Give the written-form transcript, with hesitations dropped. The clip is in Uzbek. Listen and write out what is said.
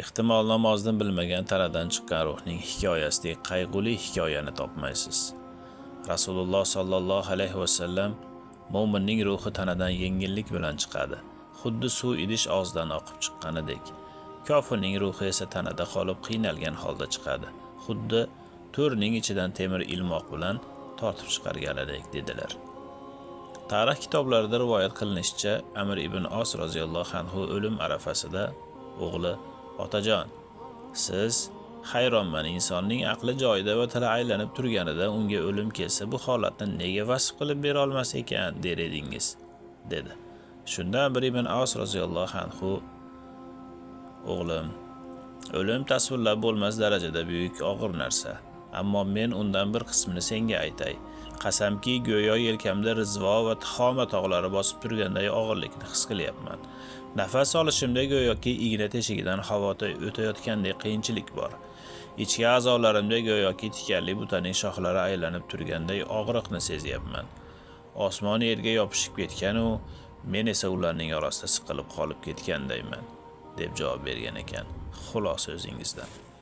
Ehtimol namozni bilmagan tanadan chiqqan ruhning hikoyasidek qayg'uli hikoyani topmaysiz. Rasululloh sollallohu alayhi vasallam mo'minning ruhi tanadan yengillik bilan chiqadi, xuddi suv idish og'zidan oqib chiqqanidek. Kofirning ruhi esa tanada qolib qiynalgan holda chiqadi, xuddi to'rning ichidan temir ilmoq bilan tortib chiqarganidek, dedilar. Tarix kitoblarida rivoyat qilinishicha, Amr ibn Os roziyallohu anhu o'lim arafasida o'g'li: "Otajon, siz hayronman, insonning aqli joyida va tili aylanib turganida unga o'lim kelsa, bu holatni nega vasf qilib bera olmas ekan, der edingiz", dedi. Shunda Amr ibn Os roziyallohu anhu: "O'g'lim, o'lim tasvirlab bo'lmas darajada buyuk og'ir narsa, ammo men undan bir qismini senga aytay. Qasamki, go'yo yelkamda Rizvo va Tixoma tog'lari bosib turganday og'irlikni his qilyapman. Nafas olishimda go'yoki igna teshigidan havo o'tayotgandek qiyinchilik bor. Ichki a'zolarimda go'yoki tikanli butaning shoxlari aylanib turganday og'riqni sezyapman. Osmon yerga yopishib ketgan-u, men esa ularning orasida siqilib qolib ketgandayman", deb javob bergan ekan. Xulosa o'zingizdan.